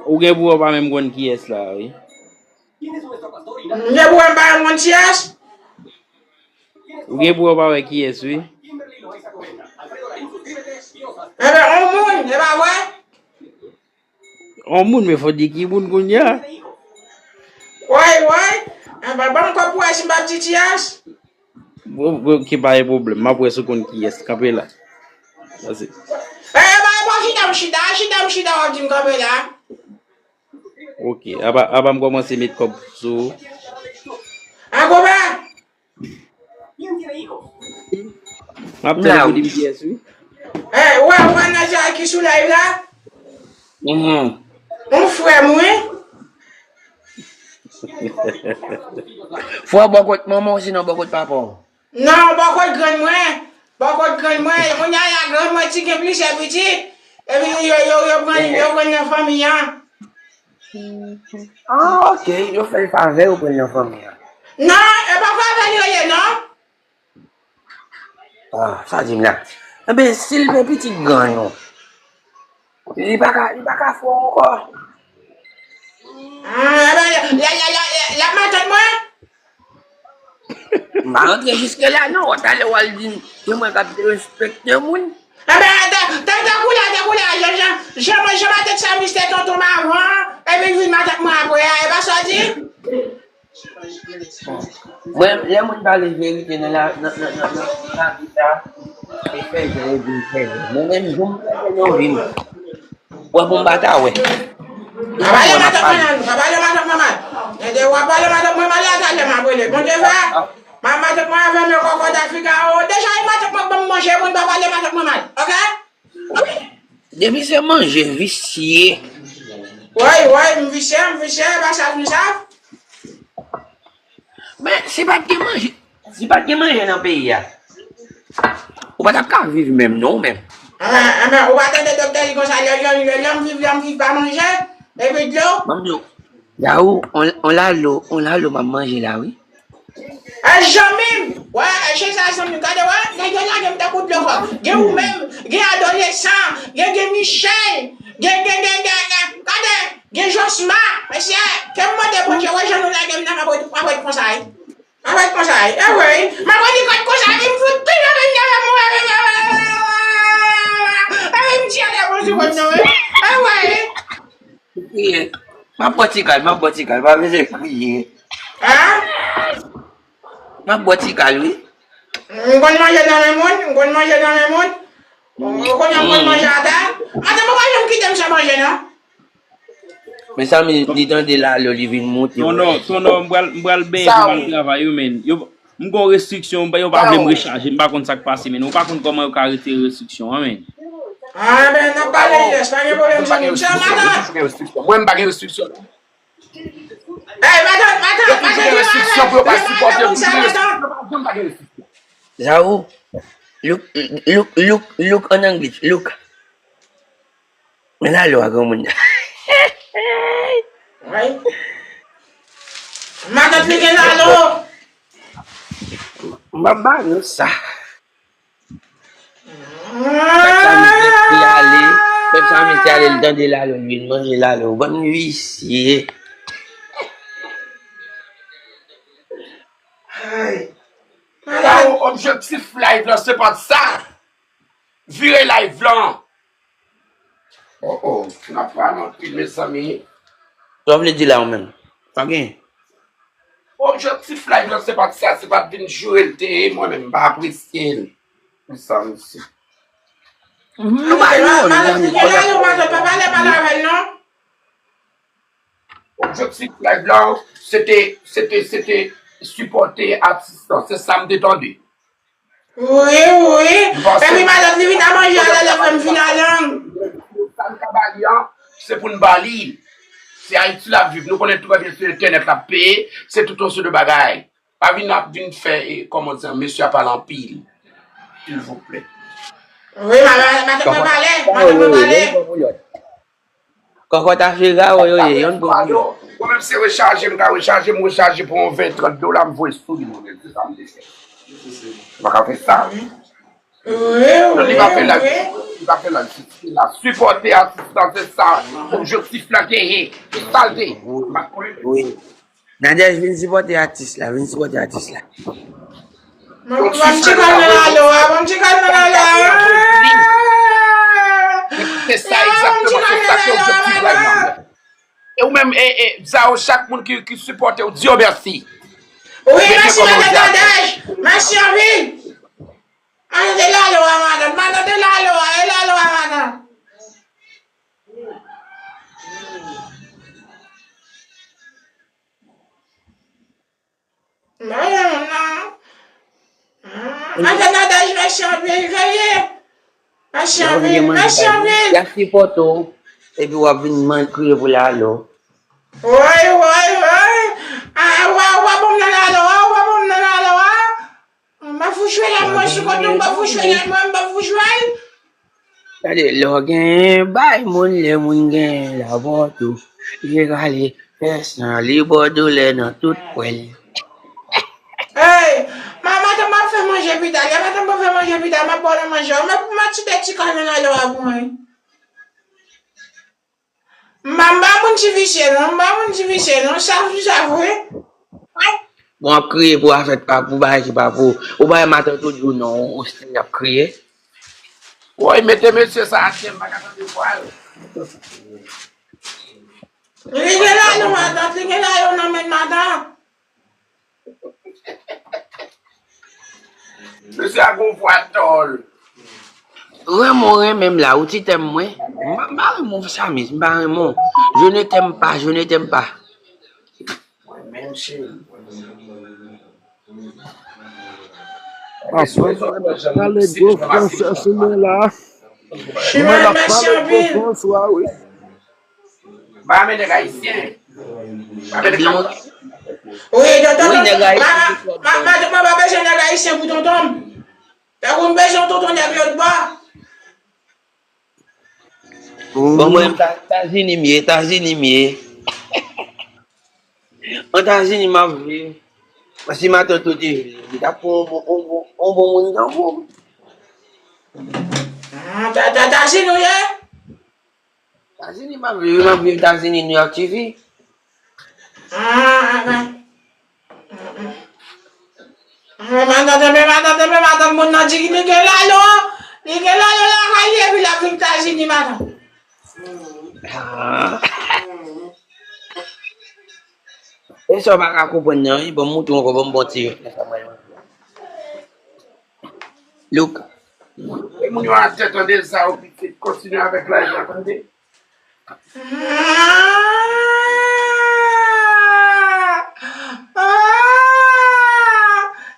Ou gen pou w pa menm konn kiyès la, wi. M gen pou w pa menm konn kiyès? Ou gen pou w pa wè kiyès, wi. Enben, on moun, e pa vre? On moun, men fò di ki moun kounye a. Woy, woy. Enben, ban m kòb pou wè si m p ap di kiyès. Bon, bon, ki pa gen pwoblèm. M ap wè si w konn kiyès. Kanpe la. Pase. E, e, ba, e, ba, chita, m chita, chita, m chita, w ap di m kanpe la. Oke, apa, apa m kòmanse met kòb sou ou. An, konpè! M ap tann pou di m kiyès, wi. E, wè, wè, nèg sa ki sou live la? Mhm. On frè m, wi. Frè w bò kot manman w, sinon bò kot papa w? Non, bò kot grann mwen. Bò kot grann mwen. Kounye a la, grann mwen ti gen plizyè pitit. Epi yo, yo, yo pran, yo pran nan fanmi an. Ah, ok. Yo fè l favè, yo pran nan fanmi an. Non, e pa favè li ye, non. Ah, sa di m la. Enben, si l gen pitit grann ou, li pa ka, li pa ka fè w ankò. Ah, enben, y a, y a, y a, y a, y a matant mwen? M pa rantre jiske la, non. Talè w al di m, se mwen k ap derespekte moun. Enben, ta, ta, tankou la, tankou la, jan, jan, jan, jan matant sa, misye tonton m avan, epi l vin matant mwen apre a, e pa sa w di? Mwen, lè moun pale verite nan la, nan, nan, nan, nan, nan lavi sa, se fè jan yo di m fè jan. Mwen menm, jan m fè jan yo vi m. Wè pou m pa ta wè. Pa pale matant mwen mal, pa pale matant mwen mal. Gade, w ap pale matant mwen mal la, talè m ap rele. Bondye fè, ma, matant mwen avè m yo kòkòt a figa, o, deja, e matant mwen k ban m manje, moun pa pale matant mwen mal, oke? Depi se manje, visye. Woy, woy, m visye, m visye, e pa sa m sav. Men, si pa t gen manje, si pa t gen manje nan peyi a, ou pa t ap ka viv menm, non, ou menm. Enben, enben, ou pa tande doktè di konsa, lè, lè, lè, lè m viv, lè m viv pa manje, epi dlo. Ban m di w, Daou, on, on lalo, on lalo m ap manje la, wi. E janmi m, wè, e chen sa janmi m, gade, wè, nèg yo lage m tankou dlo kòk. Gen ou menm, gen Adolesan, gen, gen Michel, gen, gen, gen, gen, gen, gade, gen Josma, mesye, ke m mande Bondye, wè jan nou lage m nan, m ap ret, m ap ret konsa, wi. M ap ret konsa, wi. E vre, wi. M ap ret konsa, wi, m fout tou nan men m, e m tire de bon sou kont nou, wi. E vre, wi. Kriye. M ap bò ti kal, m ap bò ti kal, pa bezwen kriye. Hein? M ap bò ti kal, wi. M konn manje nan men moun, m konn manje nan men moun. Ou konn, m konn manje atè. Atè, mwen pa janm kite m san manje, non. Mezanmi, li tande lalo, li vin moute. Tono, Tono, m pral, m pral benyen pou m al travay, wi, men. Yo, m gon restriksyon, yo pa vle m rechaje, m pa konn sa k pase, men. Ou pa konn kòman yo ka retire restriksyon an, men. Ah, ben, n ap pale, yes, pa gen pwoblèm, zanmi m. Mwen, m pa gen restriksyon. Ey, matant, matant, matant, yo pa gen restriksyon pou yo pa sipòte m. Sa ou? Look, look, look, look an English, look. Men lalo a granmoun nan. Wi. Matant li gen lalo. M ap ba nou sa. Pèp sa mete li ale, pèp sa mete ale, l tande lalo, l vin manje lalo, bann visye. Ay. Ala Objektif live lan se pa t sa. Vire live lan. Oh oh, n ap pale anpil, mezanmi. Sa w vle di la ou menm? Pa gen. Objektif live lan se pa t sa, se pa t vin joure l te ye, mwen menm m pa apresye l. Mezanmi, se Nou pa gen moun, mezanmi. Madan, madan, pa pale mal avè l non. Objektif live la, se te, se te, se te sipòte atis lan. Se sa m te tande. Wi, wi. Epi madan li vin a manje a lè lè fè m vin a lang. Sa n ka ba li an, se pou n ba li. Se Ayiti l ap viv. Nou konnen trè byen se entènèt l ap peye, se tout yon seri de bagay. Pa vin ap vin fè, e, kòman di, mesye a pale anpil. Silvouplè. Wi, madan, madan mwen pale, madan mwen pale. Kòkòt a fira yo ye, yon bon. Mwen menm se rechaje m ka rechaje, m rechaje pou yon ven, trant dola, m voye sou li mwen menm, se sa m te fè. M pa ka fè sa. Non, li pa fè la, li pa fè la, li la sipòte atis lan, se sa objektif la te ye, se sa l te ye. M pa konnen. Nadège vin sipòte atis la, vin sipòte atis la. Ban m ti kal nan lalo a, ban m ti kal nan lalo a. Se sa egzakteman, se sa ki objektif la. E ou menm, e, e, Zao, chak moun ki, ki sipòte w, di yo mèsi. Wi, mèsi, madan Nadège. Mèsi anpil. Madan de lalo a, madan. Madan de lalo a, e lalo a, madan. Mwen renmen moun nan. Madan Nadège, mèsi anpil, veye. Mèsi anpil, mèsi anpil. Y ap sipòte w, epi w ap vin man kriye pou lalo. Woy, woy, woy. A, w a, w a bon m nan lalo a, w a bon m nan lalo a. M pa fouchwe la, mwen sou kote w pa fouchwe la, mwen m pa fouchwe l. Gade, lè w genyen, bay moun, lè moun genyen, l ap ba w tou. Li rale, fè san, li ba w doulè nan tout pwèl. Hey, ma, madanm ap fè manje pita, lè madanm pa fè manje pita, m ap ba w nan manje, men pou m ap ti tèt ti kay nan lalo a pou mwen. M pa, m pa moun ti visye non, m pa moun ti visye non, sa, sa vre. Bon, w ap kriye pou afè pa pou bagay ki pa pou ou. Ou pa wè matant ou di w non, ou still ap kriye. Woy, mete mesye sa atè, m pa ka tande vwa l. Li gen lalo, matant, li gen lalo nan men matant. Mesye a gon vwa dòl. Renmen w renmen m la, ou ti tè m mwen. M pa, m pa renmen w, Chamis, m pa renmen w. Je ne t'aime pas, je ne t'aime pas. Mwen menm cheri. Aswè sa, pale gwo fransè sou mwen la. Mwen la pale gwo franswa wi. Ba men nèg ayisyen. Ba men nèg ayisyen. Wi, tonton. Wi, nèg ayisyen. Mwen pa bezwen nèg ayisyen pou tonton m. Tankou m bezwen yon tonton nèg lòt bò. Bon, mwen, Etazini m ye, Etazini m ye. Etazini m ap viv. Si matant ou te vle, li t ap pran yon bon, yon bon, yon bon moun tankou m. Ah, ta, ta, Etazini w ye? Etazini m ap viv, m ap viv Etazini, New York City. Ah, ah, ah. Ah, ah. Ah, matant, men matant, men matant, moun nan di li gen lalo. Li gen lalo lakay li epi l ap viv Etazini, matant. E sa w pa ka konprann nan, wi, ban m moutre w ankò, ban m bon ti reflèks la mwen. Look. E moun yo atè tande sa, ou pitit, kontinye avèk live la, tande.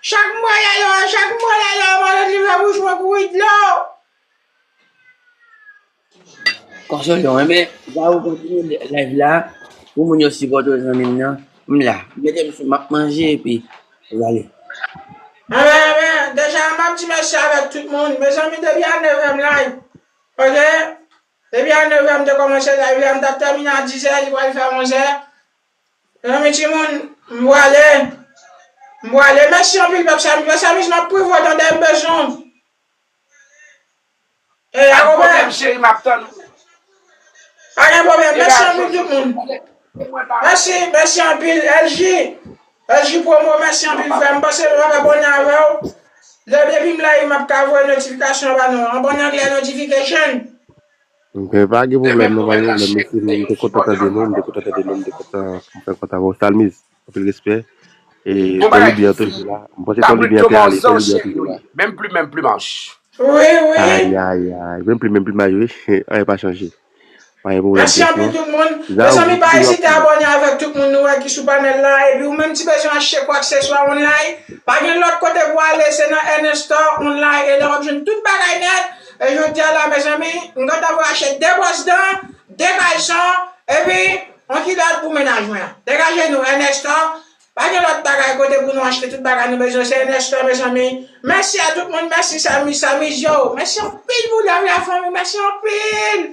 Chak mwen lè lò, chak mwen lè lò, mwen li fè bouch mwen kouri dlo. Konsole w, enben, Zao kontinye live la pou moun yo sipòte w, zanmi m nan. M la. Mete m sou, m ap manje epi w ale. Enben, enben, deja m ap di mèsi avèk tout moun. Mezanmi, depi a nèv è m live. Ok? Depi a nèv è m te kòmanse live la, m t ap tèmine a diz è, li pral fè onz è. Mezanmi, timoun, m prale. M prale. Mèsi anpil, pèp Sami. Pèp Sami, m ap prive w tande, m bezwen w. E, pa gen pwoblèm, cheri, m ap tann ou. Pa gen pwoblèm. Mèsi anpil, tout moun. Mèsi, mèsi anpil, L J. L J Promo, mèsi anpil, frè m. M panse m ap abòne avè w. Lè depi m live, m ap ka voye notifikasyon ba nou. An bon anglè, notification. Ok, pa gen pwoblèm, non, pa gen pwoblèm, mesye, m te kontan tande nou, m te kontan tande nou, m te kontan, m fè kontan avè w, Salmis, anpil respè. E Tony Byan toujou la. M panse Tony Byan te ale, Tony Byan toujou la. Menm plim, menm plimaj. Wi, wi. Ay, ay, ay. Menm plim, menm plimaj, wi. Anyen pa chanje. Pa gen pwoblèm. Mèsi anpil tout moun. Mezanmi, pa ezite abòne avèk tout moun nou wè ki sou panèl la. Epi ou menm ki bezwen achte kwakseswa online, pa gen lòt kote pou ale, se nan Ernest Store online. E la w ap jwenn tout bagay nèt. E jodi a la, mezanmi, m gentan voye achte de bwòs dan, de kalson, epi yon kilòt pou mennaj mwen an. Degaje nou, Ernest Store. Pa gen lòt bagay kote pou nou achte tout bagay nou bezwen. Se Ernest Store, mezanmi. Mèsi a tout moun. Mèsi, Sami, Sami, yo. Mèsi anpil pou love la, fanmi. Mèsi anpil.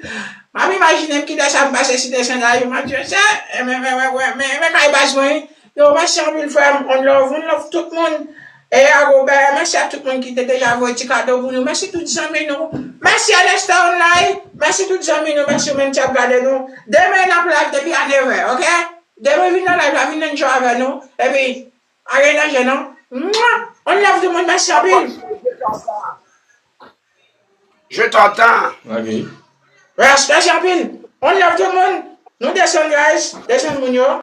M ap imajine m kilè sa m pase Site Sendal, m ap di, se, men, men, men, men, men, men, kay baz mwen. Yo, mèsi anpil, frè m. On love, on love tout moun. E a Robè, mèsi a tout moun ki te deja voye ti kado pou nou. Mèsi tout zanmi nou. Mèsi Ernest Store Online. Mèsi tout zanmi nou. Mèsi ou menm ki ap gade nou. Demen n ap live depi a nèv è, ok? Demen vin nan live la, vin enjoy avè nou. Epi, pa gen danje non. Mwa! On love tout moun, mèsi anpil. Je t'entends. Ok. Yes, mèsi anpil. On love tout moun. Nou desann, guys. Desann moun yo.